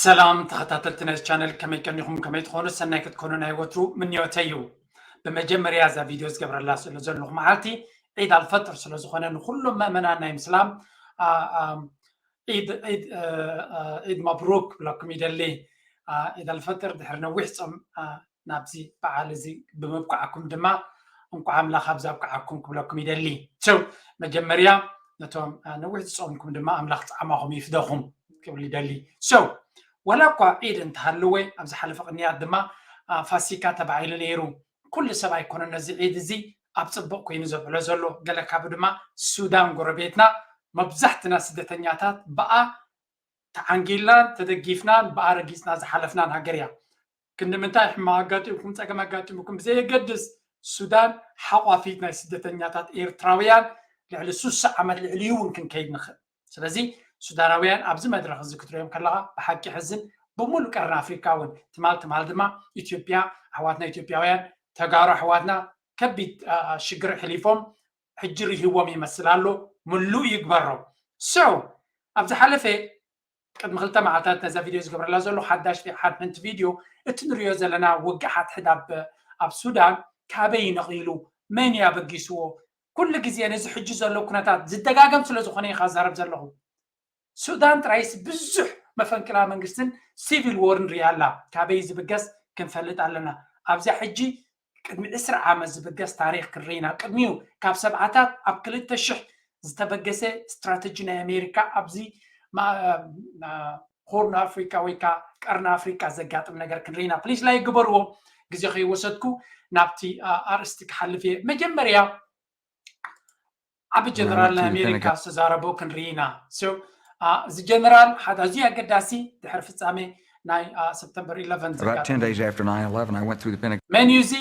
ሰላም ተኸታተልቲ ናይዚ ቻነል፣ ከመይ ቀኒኹም? ከመይ ትኾኑ? ሰናይ ክትኮኑ ናይ ወትሩ ምንዮተይ እዩ። ብመጀመርያ እዛ ቪድዮ ዝገብረላ ስለ ዘለኹ መዓልቲ ዒድ ኣልፈጥር ስለ ዝኾነ ንኹሎም መእመናን ናይ ምስላም ዒድ መብሩክ ብለኩም ይደሊ። ዒድ ኣልፈጥር ድሕሪ ነዊሕ ጾም ናብዚ በዓል እዚ ብምብቃዕኩም ድማ እንኳዕ ኣምላኽ ኣብዚ ኣብቅዓኩም ክብለኩም ይደሊ። ሰው መጀመርያ ነቶም ነዊሕ ዝጾምኩም ድማ ኣምላኽ ጻዕማኹም ይፍደኹም ክብል ይደሊ። ሰው ወላ እኳ ዒድ እንተሃለወ ኣብ ዝሓለፈ ቅንያት ድማ ፋሲካ ተባሂሉ ነይሩ። ኩሉ ሰብ ኣይኮነን ነዚ ዒድ እዚ ኣብ ጽቡቕ ኮይኑ ዘብዕሎ ዘሎ። ገለ ካብ ድማ ሱዳን ጎረቤትና መብዛሕትና ስደተኛታት ብኣ ተዓንጊልናን ተደጊፍናን ብኣ ረጊጽና ዝሓለፍናን ሃገር እያ። ክንዲ ምንታይ ሕማቕ ኣጋጢምኩም ጸገም ኣጋጢምኩም ብዘየገድስ ሱዳን ሓቋፊት ናይ ስደተኛታት ኤርትራውያን ልዕሊ ሱሳ ዓመት ልዕሊኡ እውን ክንከይድ ንኽእል። ስለዚ ሱዳናውያን ኣብዚ መድረኽ እዚ ክትሪኦም ከለኻ ብሓቂ ሕዝን ብምሉእ ቀርኒ ኣፍሪካ እውን ትማል ትማል ድማ ኢትዮጵያ ኣሕዋትና ኢትዮጵያውያን ተጋሩ ኣሕዋትና ከቢድ ሽግር ሕሊፎም ሕጂ ርህዎም ይመስል ኣሎ ምሉእ ይግበሮ። So ኣብ ዝሓለፈ ቅድሚ ክልተ መዓልታት ነዛ ቪድዮ ዝገብረላ ዘሎ ሓዳሽ ሓድሕንቲ ቪድዮ እቲ ንሪኦ ዘለና ውግእ ሓድሕድ ኣብ ኣብ ሱዳን ካበይ ነቒሉ መን እዩ ኣበጊስዎ? ኩሉ ግዜ ነዚ ሕጂ ዘሎ ኩነታት ዝደጋገም ስለ ዝኾነ ኢኻ ዛረብ ዘለኹ። ሱዳን ጥራይስ ብዙሕ መፈንቅላ መንግስትን ሲቪል ዎርን ሪኣ ኣላ። ካበይ ዝብገስ ክንፈልጥ ኣለና። ኣብዚኣ ሕጂ ቅድሚ ዕስራ ዓመት ዝብገስ ታሪኽ ክንርኢ ኢና። ቅድሚኡ ካብ ሰብዓታት ኣብ ክልተ ሽሕ ዝተበገሰ ስትራተጂ ናይ ኣሜሪካ ኣብዚ ሆርን ኣፍሪካ ወይ ከዓ ቀርኒ ኣፍሪካ ዘጋጥም ነገር ክንርኢ ኢና። ፕሊስ ላይ ግበርዎ። ግዜ ከይወሰድኩ ናብቲ ኣርእስቲ ክሓልፍ እየ። መጀመርያ ዓቢ ጀነራል ናይ ኣሜሪካ ዝተዛረቦ ክንርኢ ኢና። እዚ ጀነራል ሓደ ኣዝዩ ኣገዳሲ ድሕሪ ፍጻሜ ናይ ሰፕተምበር ኢለቨን ዘጋጠመ መን እዩ እዚ?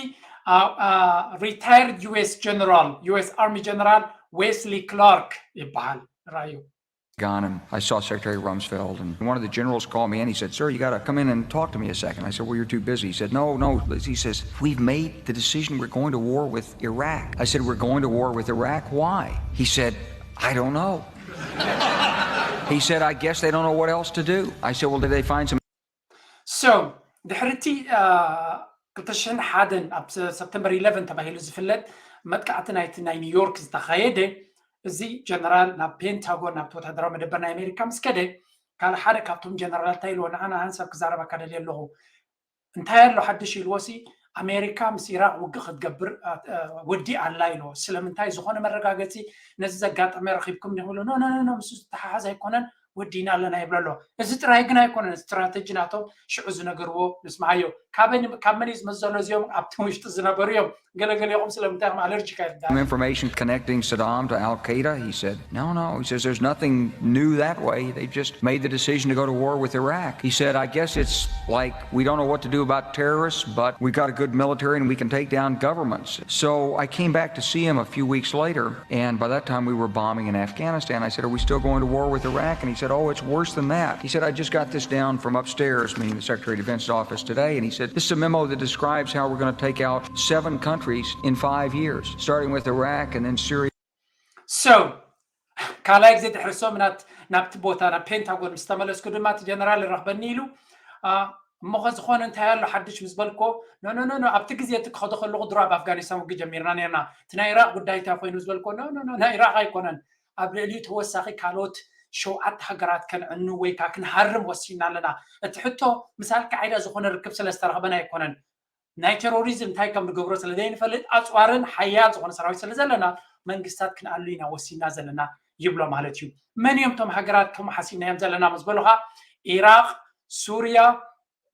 Retired US General US Army General Wesley Clark ይበሃል። ራዩ Gone and I saw Secretary Rumsfeld and one of the generals called me in. He said, "Sir, you got to come in and talk to me a second." I said, "Well, you're too busy." He said, "No, no." He says, "We've made the decision. We're going to war with Iraq." I said, "We're going to war with Iraq? Why?" He said, "I don't know." He said, "I guess they don't know what else to do." I said, "Well, did they find some?" So ድሕርቲ ክልተ ሽሕን ሓደን ኣብ ሰፕተምበር ኢለቨን ተባሂሉ ዝፍለጥ መጥቃዕቲ ናይቲ ናይ ኒውዮርክ ዝተኻየደ እዚ ጀነራል ናብ ፔንታጎን ናብቲ ወታደራዊ መደበር ናይ ኣሜሪካ ምስ ከደ ካልእ ሓደ ካብቶም ጀነራል እንታይ ኢልዎ ንዓና ኣንሳብ ክዛረበካ ደልየ ኣለኹ እንታይ ኣሎ ሓድሽ ኢልዎ ሲ ኣሜሪካ ምስ ኢራቅ ውግእ ክትገብር ወዲ ኣላ ኢልዎ ስለምንታይ ዝኾነ መረጋገፂ ነዚ ዘጋጠመ ረኪብኩም ዲኹም ኢሉ ኖ ኖ ኖ ምስ ዝተሓሓዝ ኣይኮነን ወዲና ኣለና ይብሎ ኣሎ። እዚ ጥራይ ግን ኣይኮነን ስትራተጂ ናቶም ሽዑ ዝነገርዎ ንስምዓዮ። ካበይ ካብ መን እዩ ዝመዘሎ እዚኦም ኣብቲ ውሽጢ ዝነበሩ እዮም። ገለገሊኹም ስለምንታይ ኢኹም ኣለርጂክ ኣይዳ Some information connecting Saddam to Al Qaeda? He said, "No, no." He says, "There's nothing new that way. They just made the decision to go to war with Iraq." He said, "I guess it's like we don't know what to do about terrorists, but we've got a good military and we can take down governments." So I came back to see him a few weeks later. And by that time, we were bombing in Afghanistan. I said, "Are we still going to war with Iraq?" And he said, "Oh, it's worse than that." He said, "I just got this down from upstairs," meaning the Secretary of Defense's office today. And he said, "This is a memo that describes how we're going to take out seven countries in five years, starting with Iraq and then Syria." So, ካልኣይ ግዜ ድሕሪ ሰሙናት ናብቲ ቦታ ናብ ፔንታጎን ምስ ተመለስኩ ድማ እቲ ጀነራል ይረኽበኒ ኢሉ እሞ ኸ ዝኾነ እንታይ ኣሎ ሓድሽ ምስ በልኮ ኖ ኖ ኖ ኣብቲ ግዜ እቲ ክኸዶ ከለኹ ድሮ ኣብ ኣፍጋኒስታን ውግእ ጀሚርና ነርና እቲ ናይ ኢራቅ ጉዳይ እንታይ ኮይኑ ዝበልኮ ኖ ኖ ኖ ናይ ኢራቅ ኣይኮነን ኣብ ልዕሊኡ ተወሳኺ ካልኦት ሸውዓተ ሃገራት ከንዕኑ ወይ ከዓ ክንሃርም ወሲና ኣለና እቲ ሕቶ ምስ ኣልቃዒዳ ዝኾነ ርክብ ስለ ዝተረኽበና ኣይኮነን ናይ ቴሮሪዝም እንታይ ከም ንገብሮ ስለ ዘይንፈልጥ ኣፅዋርን ሓያል ዝኾነ ሰራዊት ስለ ዘለና መንግስታት ክንኣሉ ኢና ወሲና ዘለና ይብሎ ማለት እዩ መን እዮም እቶም ሃገራት ከምኡ ሓሲብናዮም ዘለና ምስ በሉኻ ኢራቅ ሱርያ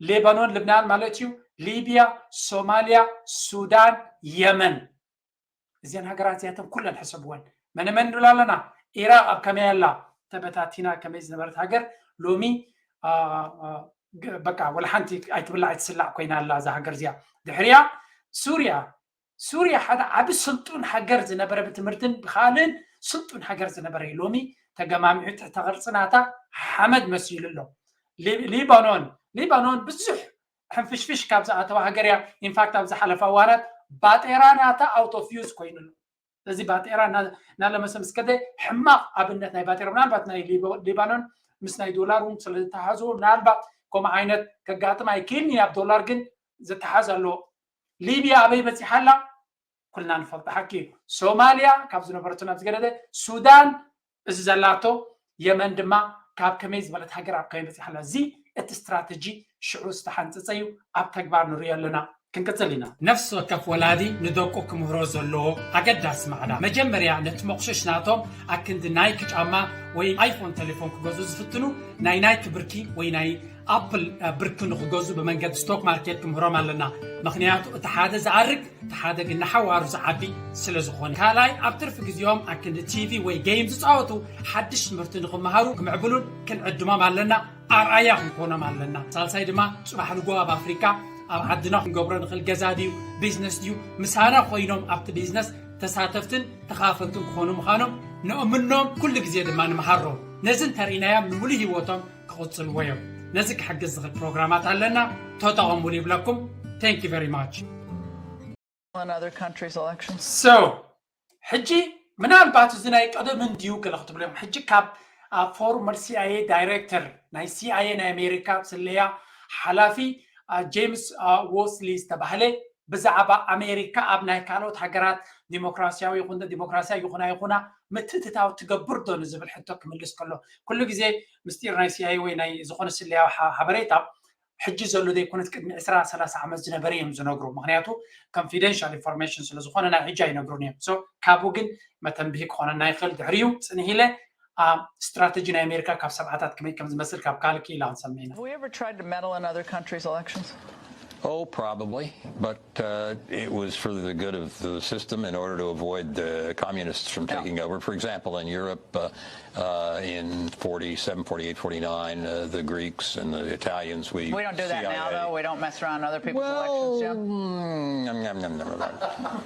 ሌባኖን ልብናን ማለት እዩ ሊብያ ሶማልያ ሱዳን የመን እዚን ሃገራት እዚኣተን ኩለን ሕሰብወን መነ መን ንብል ኣለና ኢራቅ ኣብ ከመይ ኣላ ተበታቲና ከመይ ዝነበረት ሃገር ሎሚ በቃ ወላ ሓንቲ ኣይትብላዕ ኣይትስላዕ ኮይና ኣላ እዛ ሃገር እዚኣ ድሕሪያ ሱርያ ሱርያ ሓደ ዓቢ ስልጡን ሃገር ዝነበረ ብትምህርትን ብካልን ስልጡን ሃገር ዝነበረ እዩ ሎሚ ተገማሚዑ ትሕተ ቅርፂ ናታ ሓመድ መሲሉ ኣሎ ሊባኖን ሊባኖን ብዙሕ ሕንፍሽፍሽ ካብ ዝኣተዋ ሃገር እያ ኢንፋክት ኣብ ዝሓለፈ እዋናት ባጤራ ናታ ኣውት ኦፍ ዩዝ ኮይኑ ኣሎ እዚ ባጤራ እናለመሰ ምስ ከደ ሕማቕ ኣብነት ናይ ባጤራ ምናልባት ናይ ሊባኖን ምስ ናይ ዶላር እውን ስለዝተሓዝዎ ምናልባት ከምኡ ዓይነት ከጋጥም ኣይክእልን እዩ። ኣብ ዶላር ግን ዝተሓዝ ኣሎ። ሊብያ ኣበይ በፂሓ ኣላ? ኩልና ንፈልጦ ሓቂ እዩ። ሶማልያ ካብ ዝነበረቶ ናብ ዝገደደ፣ ሱዳን እዚ ዘላቶ፣ የመን ድማ ካብ ከመይ ዝበለት ሃገር ኣብ ከመይ በፂሓ ኣላ። እዚ እቲ ስትራተጂ ሽዑ ዝተሓንፀፀ እዩ፣ ኣብ ተግባር ንሪኦ ኣለና። ክንቅፅል ኢና። ነፍሲ ወከፍ ወላዲ ንደቁ ክምህሮ ዘለዎ ኣገዳሲ ማዕዳ፣ መጀመርያ ነቲ መቑሸሽ ናቶም ኣክንዲ ናይክ ጫማ ወይ ኣይፎን ቴሌፎን ክገዝኡ ዝፍትኑ ናይ ናይክ ብርኪ ወይ ናይ ኣፕል ብርኪ ንክገዝኡ ብመንገዲ ስቶክ ማርኬት ክምህሮም ኣለና። ምክንያቱ እቲ ሓደ ዝኣርግ እቲ ሓደ ግን ንሓዋሩ ዝዓቢ ስለ ዝኾነ። ካልኣይ ኣብ ትርፊ ግዜኦም ኣክንዲ ቲቪ ወይ ጌም ዝፃወቱ ሓድሽ ትምህርቲ ንክመሃሩ ክምዕብሉን ክንዕድሞም ኣለና። ኣርኣያ ክንኮኖም ኣለና። ሳልሳይ ድማ ፅባሕ ንጎ ኣብ ኣፍሪካ ኣብ ዓድና ክንገብሮ ንኽእል ገዛ ድዩ ቢዝነስ ድዩ ምሳና ኮይኖም ኣብቲ ቢዝነስ ተሳተፍትን ተኻፈልትን ክኾኑ ምዃኖም ንእምኖም። ኩሉ ግዜ ድማ ንምሃሮም። ነዚ እንተርኢናዮም ንምሉእ ህይወቶም ክቕፅልዎ እዮም። ነዚ ክሕግዝ ዝኽእል ፕሮግራማት ኣለና፣ ተጠቐሙሉ ይብለኩም። Thank you very much። On other countries' elections? So ሕጂ ምናልባት እዚ ናይ ቀደም እንድዩ ገለ ክትብሎ እዮም። ሕጂ ካብ ፎርመር ሲኣይኤ ዳይሬክተር ናይ ሲኣይኤ ናይ ኣሜሪካ ስለያ ሓላፊ ጄምስ ዎስሊ ዝተባህለ ብዛዕባ ኣሜሪካ ኣብ ናይ ካልኦት ሃገራት ዲሞክራሲያዊ ይኹን ዲሞክራሲያ ይኹና ይኹና ምትእትታው ትገብር ዶ ንዝብል ሕቶ ክምልስ ከሎ፣ ኩሉ ግዜ ምስጢር ናይ ሲኣይኤ ወይ ናይ ዝኾነ ስለያ ሓበሬታ ሕጂ ዘሎ ዘይኮነት ቅድሚ ዕስራ ሰላሳ ዓመት ዝነበረ እዮም ዝነግሩ። ምክንያቱ confidential information ስለዝኾነ ናይ ሕጂ ኣይነግሩን እዮም። So ካብኡ ግን መተንብሂ ክኾነና ይኽእል። ድሕሪኡ ፅንሂለ ስትራተጂ ናይ ኣሜሪካ ካብ ሰብዓታት ከመይ ከም ዝመስል ካብ ካልኪ ኢላ ክንሰምዕ ኢና። Have we ever tried to meddle in other countries' elections? Oh, probably, but uh, it was for the good of the system in order to avoid the communists from taking over. For example, in Europe, uh, uh, in forty-seven, forty-eight, forty-nine, uh, the Greeks and the Italians, we We don't do that now, CIA though. We don't mess around in other people's Well, elections, Joe. mm, nom, nom, nom, nom, nom.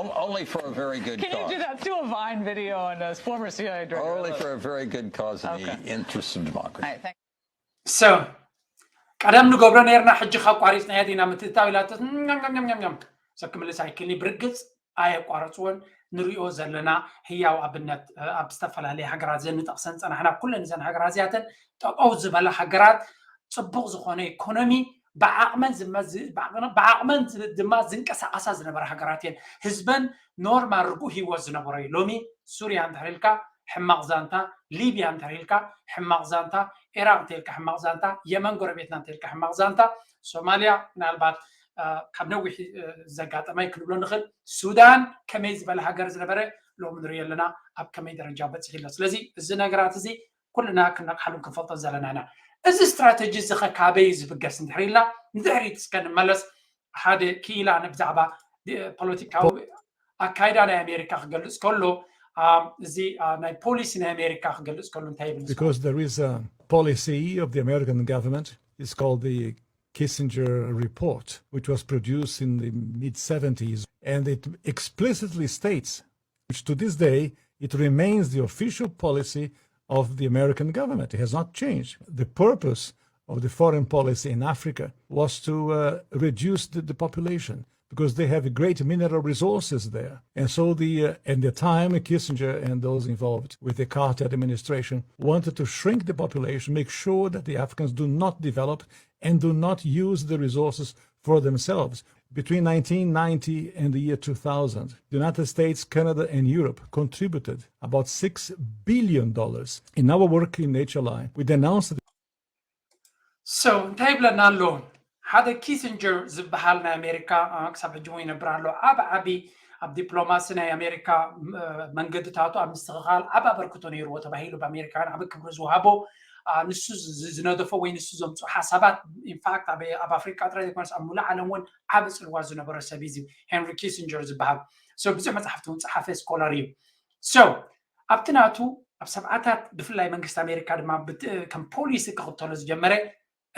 On- only for a very good Can you cause. Do that? Do a Vine video on a former C I A director. Only for a very good cause in the Okay. interests of democracy. All right, thank So ቀደም ንገብሮ ነርና፣ ሕጂ ካብ ቋሪፅና ዲና ምትእታው ኢላቶ ኛም። So ክምልስ ኣይክልኒ። ብርግፅ ኣየቋረፅዎን። ንሪኦ ዘለና ህያው ኣብነት ኣብ ዝተፈላለየ ሃገራት ዘን ንጠቕሰን ፀናሕና። ኩለን እዘን ሃገራት እዚኣተን ጠጠው ዝበላ ሃገራት፣ ፅቡቕ ዝኾነ ኢኮኖሚ ብዓቕመን ዝመ- ዝ- ብዓቕመን ዝ- ድማ ዝንቀሳቐሳ ዝነበራ ሃገራት እየን። ህዝበን ኖርማል ርጉእ ህይወት ዝነበሮ እዩ። ሎሚ ሱርያ እንተሪልካ ሕማቕ ዛንታ፣ ሊብያ እንተሪልካ ሕማቕ ዛንታ፣ ኢራቅ እንተልካ ሕማቕ ዛንታ፣ የመን ጎረቤትና እንተልካ ሕማቕ ዛንታ፣ ሶማልያ ምናልባት ካብ ነዊሕ ዘጋጠመ ክንብሎ ንኽእል። ሱዳን ከመይ ዝበለ ሃገር ዝነበረ ሎሚ ንሪኦ ኣለና ኣብ ከመይ ደረጃ በፂሑ ኣሎ። ስለዚ እዚ ነገራት እዚ ኩልና ክነቕሓሉን ክንፈልጦን ዘለና ኢና። እዚ ስትራተጂ እዚ ኸ ካበይ እዩ ዝብገስ እንድሕር ኢልና ንድሕሪት እስከ ንመለስ። ሓደ ክኢላ ብዛዕባ ፖለቲካዊ ኣካይዳ ናይ ኣሜሪካ ክገልፅ ከሎ፣ እዚ ናይ ፖሊሲ ናይ ኣሜሪካ ክገልፅ ከሎ እንታይ ይብል? Because there is a policy of the American government. It's called the Kissinger Report, which was produced in the mid seventies, and it explicitly states, which to this day, it remains the official policy of the American government. It has not changed. The purpose of the foreign policy in Africa was to uh, reduce the, the population because they have great mineral resources there. And so the uh, and the time Kissinger and those involved with the Carter administration wanted to shrink the population, make sure that the Africans do not develop and do not use the resources for themselves. Between nineteen ninety and the year two thousand, the United States, Canada, and Europe contributed about six billion dollars. In our work in H L I, we denounced So እንታይ ይብለና ኣሎ? ሓደ ኪሲንጀር ዝበሃል ናይ ኣሜሪካ ክሳብ ሕጂ እውን ይነብር ኣሎ። ዓብ ዓቢ ኣብ ዲፕሎማሲ ናይ ኣሜሪካ መንገድታቱ ኣብ ምስትኽኻል ዓብ ኣበርክቶ ነይርዎ ተባሂሉ ብኣሜሪካውያን ዓብ ክብሪ ዝወሃቦ፣ ንሱ ዝነደፎ ወይ ንሱ ዘምፅኦ ሓሳባት ኢንፋክት ኣብ ኣፍሪካ ጥራይ ዘይኮነስ ኣብ ሙሉእ ዓለም እውን ዓብ ፅልዋ ዝነበሮ ሰብ እዩ። ሄንሪ ኪሲንጀር ዝበሃል ብዙሕ መፅሓፍቲ እውን ፀሓፈ ስኮላር እዩ። So ኣብቲ ናቱ ኣብ ሰብዓታት ብፍላይ መንግስቲ ኣሜሪካ ድማ ከም ፖሊሲ ክኽተሎ ዝጀመረ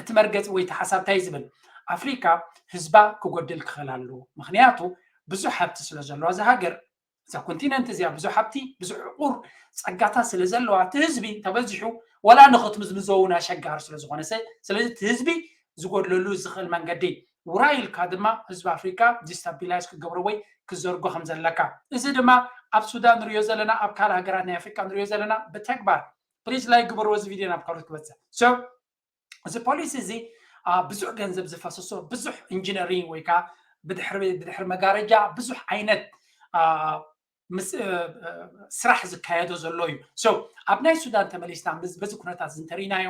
እቲ መርገፂ ወይ እቲ ሓሳብ እንታይ ዝብል? ኣፍሪካ ህዝባ ክጎድል ክኽእል ኣለዎ። ምክንያቱ ብዙሕ ሃብቲ ስለ ዘለዋ እዛ ሃገር፣ እዛ ኮንቲነንት እዚኣ ብዙሕ ሃብቲ፣ ብዙሕ ዕቑር ፀጋታት ስለ ዘለዋ እቲ ህዝቢ እንተበዚሑ ዋላ ንክትምዝምዞ እውን ኣሸጋሪ ስለ ዝኾነ፣ ስለዚ እቲ ህዝቢ ዝጎድለሉ ዝኽእል መንገዲ ውራይ ኢልካ ድማ ህዝቢ ኣፍሪካ ዲስታቢላይዝ ክገብሮ ወይ ክዘርጎ ከም ዘለካ፣ እዚ ድማ ኣብ ሱዳን ንሪኦ ዘለና፣ ኣብ ካልእ ሃገራት ናይ ኣፍሪካ ንሪኦ ዘለና ብተግባር። ፕሊዝ ላይክ ግበርዎ እዚ ቪድዮ ናብ ካልኦት ክበፅሕ። So እዚ ፖሊሲ እዚ ብዙሕ ገንዘብ ዝፈሰሶ፣ ብዙሕ ኢንጂነሪንግ ወይ ከዓ ብድሕሪ መጋረጃ ብዙሕ ዓይነት ስራሕ ዝካየዶ ዘሎ እዩ። ኣብ ናይ ሱዳን ተመሊስና በዚ ኩነታት እንተሪናዮ፣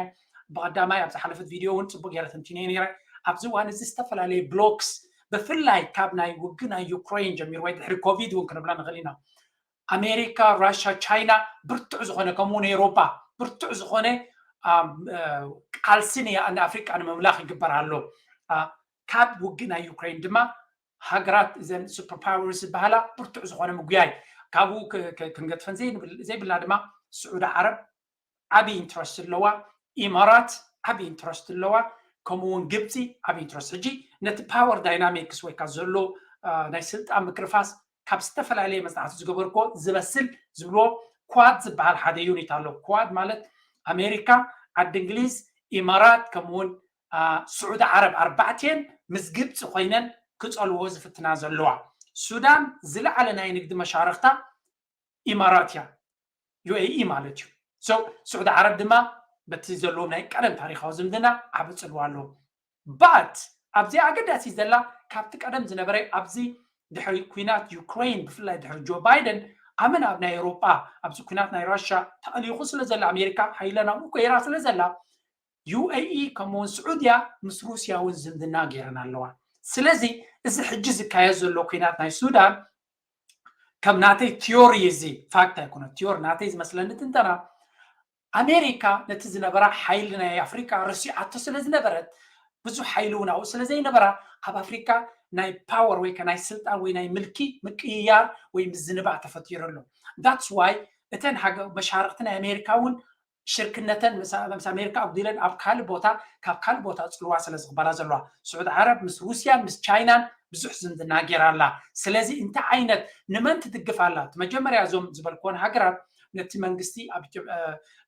ብቀዳማይ ኣብ ዝሓለፈት ቪድዮ እውን ፅቡቅ ገይረ ተንቲነ ነይረ። ኣብዚ እዋን እዚ ዝተፈላለዩ ብሎክስ፣ ብፍላይ ካብ ናይ ውግእ ናይ ዩክሬን ጀሚሩ ወይ ድሕሪ ኮቪድ እውን ክንብላ ንኽእል ኢና፣ ኣሜሪካ፣ ራሻ፣ ቻይና ብርቱዕ ዝኾነ፣ ከምኡ እውን ኤውሮጳ ብርቱዕ ዝኾነ ቃልሲ ንኣፍሪቃ ንምምላኽ ይግበር ኣሎ። ካብ ውግእ ናይ ዩክሬን ድማ ሃገራት እዘን ሱፐር ፓወርስ ዝበሃላ ብርቱዕ ዝኾነ ምጉያይ ካብኡ ክንገድፈን ዘይብልና ድማ ስዑዲ ዓረብ ዓብዪ ኢንትረስት ኣለዋ፣ ኢማራት ዓብዪ ኢንትረስት ኣለዋ፣ ከምኡ እውን ግብፂ ዓብዪ ኢንትረስት። ሕጂ ነቲ ፓወር ዳይናሚክስ ወይ ከዓ ዘሎ ናይ ስልጣን ምክርፋስ ካብ ዝተፈላለየ መፅናዕቲ ዝገበርኮ ዝመስል ዝብልዎ ኳድ ዝበሃል ሓደ ዩኒት ኣሎ። ኳድ ማለት ኣሜሪካ፣ ዓዲ እንግሊዝ፣ ኢማራት ከምኡውን ስዑዲ ዓረብ ኣርባዕቲኤን ምስ ግብፂ ኮይነን ክፀልዎ ዝፍትና ዘለዋ። ሱዳን ዝለዓለ ናይ ንግዲ መሻርክታ ኢማራት እያ፣ ዩ ኤ ኢ ማለት እዩ። ስዑዲ ዓረብ ድማ በቲ ዘለዎም ናይ ቀደም ታሪካዊ ዝምድና ዓቢ ፅልዋ ኣለዎ። ባት ኣብዚ ኣገዳሲ ዘላ ካብቲ ቀደም ዝነበረ ኣብዚ ድሕሪ ኩናት ዩክሬን ብፍላይ ድሕሪ ጆ ባይደን ኣመን ኣብ ናይ ኤውሮጳ ኣብዚ ኩናት ናይ ራሻ ተቐሊኹ ስለ ዘላ ኣሜሪካ ሓይለና ገይራ ስለ ዘላ ዩ ኤ ኢ ከምኡውን ስዑድያ ምስ ሩስያ እውን ዝምድና ገይረን ኣለዋ። ስለዚ እዚ ሕጂ ዝካየድ ዘሎ ኩናት ናይ ሱዳን ከም ናተይ ቲዮሪ እዚ ፋክት ኣይኮነ ቲዮሪ ናተይ ዝመስለኒ ትንተና ኣሜሪካ ነቲ ዝነበራ ሓይሊ ናይ ኣፍሪካ ረሲዓቶ ስለ ዝነበረት ብዙሕ ሓይሊ እውን ኣብኡ ስለ ዘይነበራ ኣብ ኣፍሪካ ናይ ፓወር ወይ ናይ ስልጣን ወይ ናይ ምልኪ ምቅይያር ወይ ምዝንባዕ ተፈጢሩ ኣሎ። ዳትስ ዋይ እተን መሻርክቲ ናይ ኣሜሪካ እውን ሽርክነተን ምስ ኣሜሪካ ኣጉዲለን ኣብ ካልእ ቦታ ካብ ካልእ ቦታ ፅልዋ ስለ ዝቕበላ ዘለዋ ስዑድ ዓረብ ምስ ሩስያን ምስ ቻይናን ብዙሕ ዝምድና ገይራ ኣላ። ስለዚ እንታይ ዓይነት ንመን ትድግፍ ኣላ? እቲ መጀመርያ እዞም ዝበልክዎን ሃገራት ነቲ መንግስቲ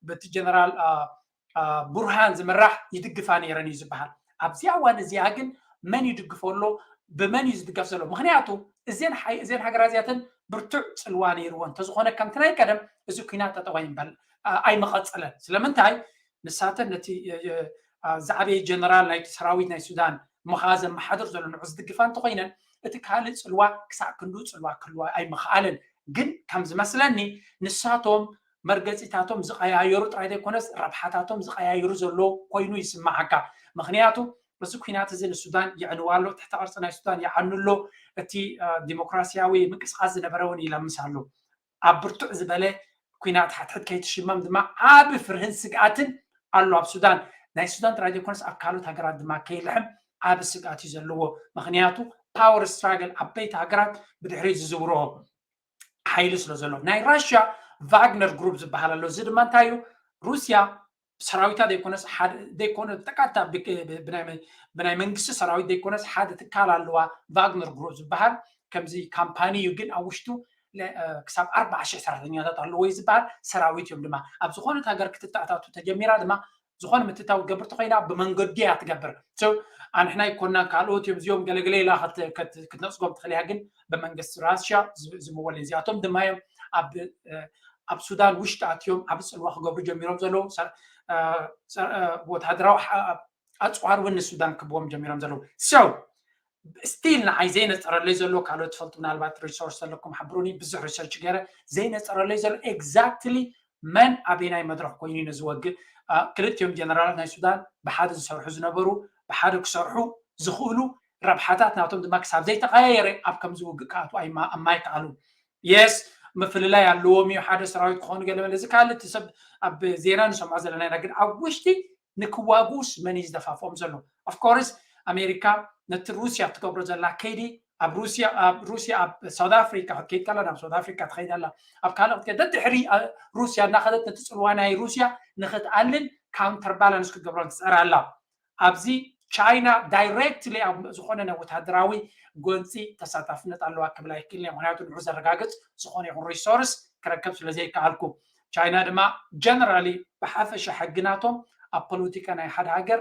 በቲ ጀነራል ቡርሃን ዝምራሕ ይድግፋ ነይረን እዩ ዝበሃል። ኣብዚኣ እዋን እዚኣ ግን መን ይድግፎ ኣሎ? ብመን እዩ ዝድገፍ ዘሎ? ምክንያቱ እዘን ሃገራት እዚኣተን ብርቱዕ ፅልዋ ነይርዎ እንተዝኾነ ከምቲ ናይ ቀደም እዚ ኩናት ጠጠው ኣይምበል ኣይመቐፀለን። ስለምንታይ ንሳተን ነቲ ዝዓበየ ጀነራል ናይቲ ሰራዊት ናይ ሱዳን ምኻ ዘመሓድር ዘሎ ንዑ ዝድግፋ እንተኮይነን እቲ ካልእ ፅልዋ ክሳዕ ክንዱ ፅልዋ ክህልዋ ኣይምኽኣለን። ግን ከም ዝመስለኒ ንሳቶም መርገፂታቶም ዝቀያየሩ ጥራይ ዘይኮነስ ረብሓታቶም ዝቀያየሩ ዘሎ ኮይኑ ይስማዓካ። ምክንያቱ እዚ ኩናት እዚ ንሱዳን የዕንዋ ኣሎ፣ ትሕቲ ቅርፂ ናይ ሱዳን ይዓኑ ኣሎ። እቲ ዲሞክራሲያዊ ምንቅስቃስ ዝነበረ እውን ይለምስ ኣሎ። ኣብ ብርቱዕ ዝበለ ኩናት ሓትሕት ከይትሽመም ድማ ዓቢ ፍርህን ስግኣትን ኣሎ ኣብ ሱዳን። ናይ ሱዳን ጥራይ ዘይኮነስ ኣብ ካልኦት ሃገራት ድማ ከይልሕም ዓቢ ስግኣት እዩ ዘለዎ። ምክንያቱ ፓወር ስትራግል ዓበይቲ ሃገራት ብድሕሪ ዝዝውርኦ ሓይሊ ስለ ዘሎ ናይ ራሽያ ቫግነር ግሩፕ ዝበሃል ኣሎ። እዚ ድማ እንታይ እዩ? ሩስያ ሰራዊታ ዘይኮነስ ዘይኮነ ጠቃታ ብናይ መንግስቲ ሰራዊት ዘይኮነስ ሓደ ትካል ኣለዋ ቫግነር ግሩፕ ዝበሃል ከምዚ ካምፓኒ እዩ። ግን ኣብ ውሽጡ ክሳብ ኣርባዓ ሽሕ ሰራሕተኛታት ኣለዎ እዩ ዝበሃል። ሰራዊት እዮም ድማ ኣብ ዝኾነት ሃገር ክትተኣታቱ ተጀሚራ ድማ ዝኾነ ምትታው ገብር ተኮይና ብመንገዲ እያ ትገብር። ኣንሕና ይኮና ካልኦት እዮም እዚኦም ገለገለ ኢላ ክትነፅጎም ትኽእል እያ። ግን ብመንግስቲ ራሽያ ዝምወል እዚኣቶም ድማ እዮም ኣብ ሱዳን ውሽጢ ኣትዮም ዓብ ፅልዋ ክገብሩ ጀሚሮም ዘለዉ። ወታደራዊ ኣፅዋር እውን ንሱዳን ክብዎም ጀሚሮም ዘለዉ። ስቲል ንዓይ ዘይነፀረለይ ዘሎ ካልኦት ትፈልጡ ምናልባት ሪሶርስ ዘለኩም ሓብሩኒ። ብዙሕ ሪሰርች ገይረ ዘይነፀረለይ ዘሎ ኤግዛክትሊ መን ኣበናይ መድረክ ኮይኑ ነዚ ወግእ። ክልቲኦም ጀነራላት ናይ ሱዳን ብሓደ ዝሰርሑ ዝነበሩ ብሓደ ክሰርሑ ዝኽእሉ ረብሓታት ናቶም ድማ ክሳብ ዘይተቀያየረ ኣብ ከምዚ ውግእ ክኣትዉ ኣይማይከኣሉ። የስ ምፍልላይ ኣለዎም እዩ። ሓደ ሰራዊት ክኾኑ ገለመለ እዚ ካልእ እቲ ሰብ ኣብ ዜና ንሰምዖ ዘለና ኢና። ግን ኣብ ውሽጢ ንክዋግኡስ መን እዩ ዝደፋፍኦም ዘሎ? ኦፍኮርስ ኣሜሪካ ነቲ ሩስያ ትገብሮ ዘላ ከይዲ ኣብ ሩስያ ኣብ ሩስያ ኣብ ሳውት ኣፍሪካ ክትከይድ ከላ ናብ ሳውት ኣፍሪካ ትኸይድ ኣላ። ኣብ ካልእ ክትከይድ ደድሕሪ ሩስያ እናኸደት ነቲ ፅልዋ ናይ ሩስያ ንክትኣልን ካውንተር ባላንስ ክትገብሮን ትፅዕር ኣላ። ኣብዚ ቻይና ዳይሬክትሊ ኣብ ዝኾነ ናይ ወታደራዊ ጎንፂ ተሳታፍነት ኣለዋ ክብል ኣይክእልን። ምክንያቱ ንዑ ዘረጋግፅ ዝኾነ ይኹን ሪሶርስ ክረከብ ስለዘይከኣልኩ ቻይና ድማ ጀነራሊ ብሓፈሻ ሕግናቶም ኣብ ፖለቲካ ናይ ሓደ ሃገር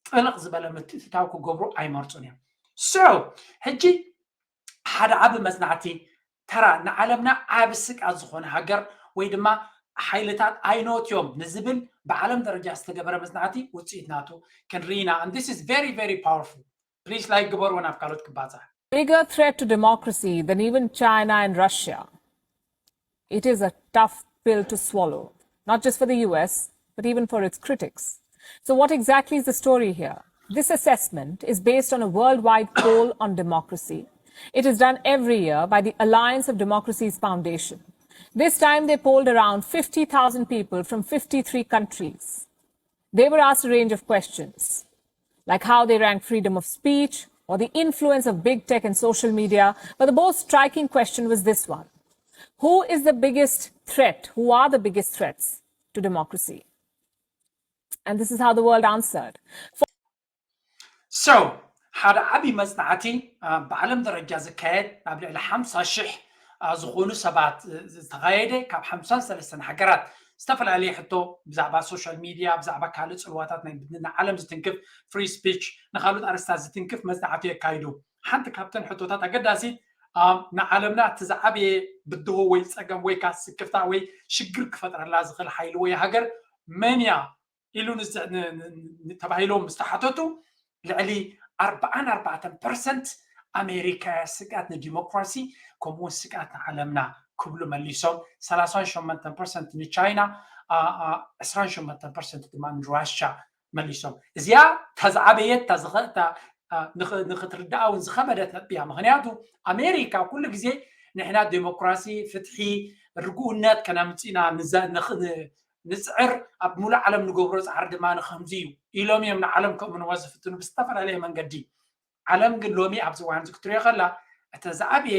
ጥልቕ ዝበለ ምትእትታው ክገብሩ ኣይመርፁን እዮም። ሶ ሕጂ ሓደ ዓቢ መፅናዕቲ ተራ ንዓለምና ዓቢ ስግኣት ዝኾነ ሃገር ወይ ድማ ሓይልታት ኣይኖት እዮም ንዝብል ብዓለም ደረጃ ዝተገበረ መጽናዕቲ ውፅኢት ናቱ ክንርኢ ኢና። And this is very, very powerful. Please like ግበርዎ ናብ ካልኦት ክባፃሕ። Bigger threat to democracy than even China and Russia. It is a tough pill to swallow, not just for the U S, but even for its critics. So, what exactly is the story here? This assessment is based on a worldwide poll on democracy. It is done every year by the Alliance of Democracies Foundation. This time, they polled around fifty thousand people from fifty-three countries. They were asked a range of questions, like how they rank freedom of speech or the influence of big tech and social media. But the most striking question was this one: who is the biggest threat? Who are the biggest threats to democracy? And this is how the world answered. So ሓደ ዓብዪ መፅናዕቲ ብዓለም ደረጃ ዝካየድ ናብ ልዕሊ ሓምሳ ሽሕ ዝኾኑ ሰባት ዝተኻየደ ካብ ሓምሳን ሰለስተን ሃገራት ዝተፈላለየ ሕቶ ብዛዕባ ሶሻል ሚድያ ብዛዕባ ካልእ ፅልዋታት ናይ ዓለም ዝትንክፍ free speech ንካልኦት ኣርስታት ዝትንክፍ መፅናዕቲ የካይዱ። ሓንቲ ካብተን ሕቶታት ኣገዳሲት ንዓለምና እቲ ዝዓበየ ብድሆ ወይ ፀገም ወይ ከዓ ስክፍታ ወይ ሽግር ክፈጥረላ ዝኽእል ሓይሊ ወይ ሃገር መን እያ ኢሉ ተባሂሎም ዝተሓተቱ ልዕሊ ኣርባዓን ኣርባዕተን ፐርሰንት ኣሜሪካ ስግኣት ንዲሞክራሲ ከምኡውን ስግኣት ንዓለምና ክብሉ መሊሶም። ሰላሳን ሸሞንተን ፐርሰንት ንቻይና፣ ዕስራን ሸሞንተን ፐርሰንት ድማ ንራሻ መሊሶም። እዚኣ እታ ዝዓበየት ንክትርዳኣ እውን ዝኸበደት ነጥቢ እያ። ምክንያቱ ኣሜሪካ ኩሉ ግዜ ንሕና ዲሞክራሲ፣ ፍትሒ፣ ርግኡነት ከነምፅእ ኢና ንፅዕር፣ ኣብ ሙሉእ ዓለም ንገብሮ ፃዕሪ ድማ ንከምዚ እዩ ኢሎም እዮም ንዓለም ከእምንዎ ዝፍትኑ ብዝተፈላለየ መንገዲ። ዓለም ግን ሎሚ ኣብዚ እዋን እዚ ክትሪኦ ከላ እቲ ዝዓበየ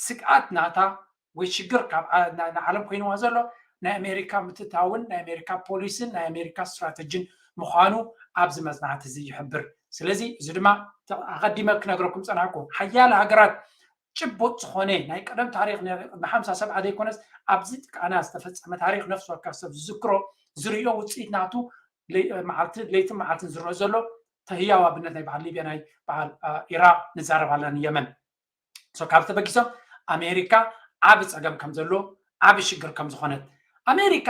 ስግኣት ናታ ወይ ሽግር ካብ ንዓለም ኮይንዋ ዘሎ ናይ ኣሜሪካ ምትታውን ናይ ኣሜሪካ ፖሊስን ናይ ኣሜሪካ ስትራተጂን ምዃኑ ኣብዚ መፅናዕቲ እዚ ይሕብር። ስለዚ እዚ ድማ ኣቐዲመ ክነግረኩም ፀናሕኩ ሓያለ ሃገራት ጭቡጥ ዝኾነ ናይ ቀደም ታሪክ ንሓምሳ ሰብዓ ዘይኮነስ ኣብዚ ጥቃና ዝተፈፀመ ታሪክ ነፍሲ ወከፍ ሰብ ዝዝክሮ ዝርኦ ውፅኢት ናቱ መዓልቲ ለይትን መዓልትን ዝርኦ ዘሎ ተህያው ኣብነት ናይ በዓል ሊብያ ናይ በዓል ኢራቅ ንዛረብ ኣለና የመን ካብ ተበጊሶም ኣሜሪካ ዓብ ፀገም ከም ዘሎ ዓብ ሽግር ከም ዝኾነት ኣሜሪካ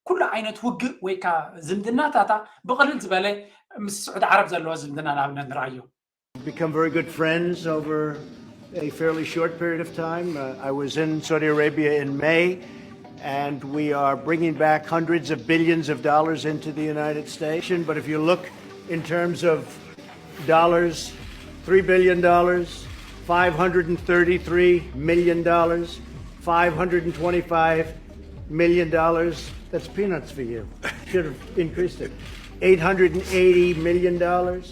ኩሉ ዓይነት ውግእ ወይ ከዓ ዝምድናታታ ብቕልል ዝበለ ምስ ስዑድ ዓረብ ዘለዎ ዝምድና ንኣብነት ንርኣዮ become very good friends over a fairly short period of time. Uh, I was in Saudi Arabia in May, and we are bringing back hundreds of billions of dollars into the United States. But if you look in terms of dollars, three billion dollars, five hundred and thirty-three million dollars, five hundred and twenty-five million dollars. That's peanuts for you. Should have increased it. Eight hundred and eighty million dollars,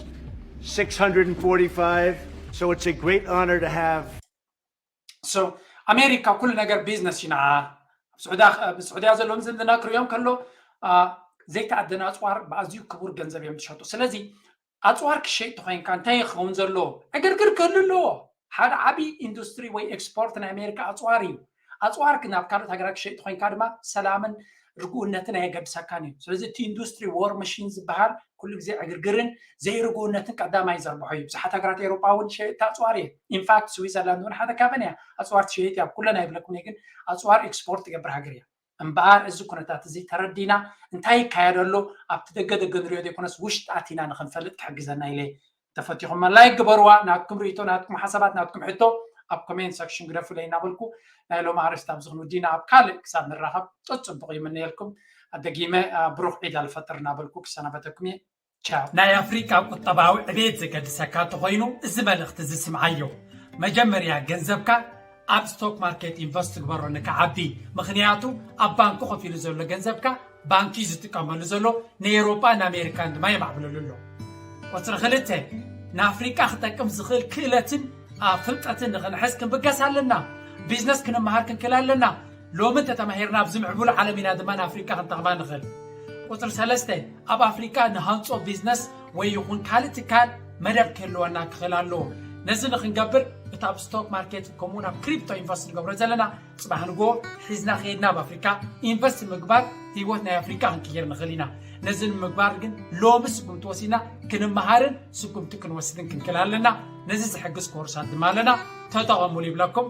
six hundred and forty-five. So it's a great honor to have. So ኣሜሪካ ኩሉ ነገር ቢዝነስ ይንዓ። ስዑድያ ዘለዎም ዝምድና ክሪኦም ከሎ ዘይተኣደነ ኣፅዋር ብኣዝዩ ክቡር ገንዘብ እዮም ዝሸጡ። ስለዚ ኣፅዋር ክሸይጥ ተኮይንካ እንታይ ይኸውን ዘሎ ዕግርግር ክህሉ ኣለዎ። ሓደ ዓብዪ ኢንዱስትሪ ወይ ኤክስፖርት ናይ ኣሜሪካ ኣፅዋር እዩ። ኣፅዋር ናብ ካልኦት ሃገራት ክሸይጥ ተኮይንካ ድማ ሰላምን ርግኡነትን ኣየገድሰካን እዩ። ስለዚ እቲ ኢንዱስትሪ ዎር መሽን ዝበሃል ኩሉ ግዜ ዕግርግርን ዘይርግኡነትን ቀዳማይ ዘርብሖ እዩ። ብዙሓት ሃገራት ኤውሮጳ እውን ሸየጥቲ ኣፅዋር እየ። ኢንፋክት ስዊዘርላንድ እውን ሓደ ካብን እያ። ኣፅዋር ትሸይጥ እያ። ኩለን ኣይብለኩም እየ፣ ግን ኣፅዋር ኤክስፖርት ትገብር ሃገር እያ። እምበኣር እዚ ኩነታት እዚ ተረዲና እንታይ ይካየድ ኣሎ ኣብቲ ደገ ደገ ንሪኦ ዘይኮነስ ውሽጢ ኣቲና ንክንፈልጥ ክሕግዘና ኢለ ተፈቲኹም ላይክ ግበርዋ። ናትኩም ርእቶ፣ ናትኩም ሓሳባት፣ ናትኩም ሕቶ ኣብ ኮሜንት ሰክሽን ግደፉለይ እናበልኩ ናይ ሎሚ ኣርእስቲ ኣብዚ ክንውዲና ኣብ ካልእ ክሳብ ንራኸብ ጥጽቡቕ ይምነየልኩም። ኣደጊመ ብሩኽ ዒድ ኣልፈጥር እናበልኩ ክሰናበተኩም እየ። ቻው። ናይ ኣፍሪቃ ቁጠባዊ ዕቤት ዘገድሰካ እንተኾይኑ እዚ መልእኽቲ እዚ ስምዓዮ። መጀመርያ ገንዘብካ ኣብ ስቶክ ማርኬት ኢንቨስት ግበሮ ንክዓቢ። ምኽንያቱ ኣብ ባንኪ ኮፍ ኢሉ ዘሎ ገንዘብካ ባንኪ ዝጥቀመሉ ዘሎ ንኤውሮጳን ኣሜሪካን ድማ የማዕብለሉ ኣሎ። ቁፅሪ ክልተ ንኣፍሪቃ ክጠቅም ዝኽእል ክእለትን ፍልጠትን ንኽንሕዝ ክንብገስ ኣለና። ቢዝነስ ክንመሃር ክንክእል ኣለና። ሎሚ እንተተማሂርና ኣብዚ ምዕቡል ዓለም ኢና ድማ ንኣፍሪቃ ክንጠቕማ ንኽእል። ቁፅሪ ሰለስተ ኣብ ኣፍሪቃ ንሃንፆ ቢዝነስ ወይ ይኹን ካልእ ትካል መደብ ክህልወና ክኽእል ኣለዎ። ነዚ ንክንገብር እቲ ኣብ ስቶክ ማርኬት ከምኡውን ኣብ ክሪፕቶ ኢንቨስት ንገብሮ ዘለና ፅባሕ ንጎ ሒዝና ከይድና ኣብ ኣፍሪካ ኢንቨስት ምግባር ህይወት ናይ ኣፍሪካ ክንቅይር ንኽእል ኢና። ነዚ ንምግባር ግን ሎሚ ስጉምቲ ወሲድና ክንመሃርን ስጉምቲ ክንወስድን ክንክእል ኣለና። ነዚ ዝሕግዝ ኮርሳት ድማ ኣለና፣ ተጠቐሙሉ ይብለኩም።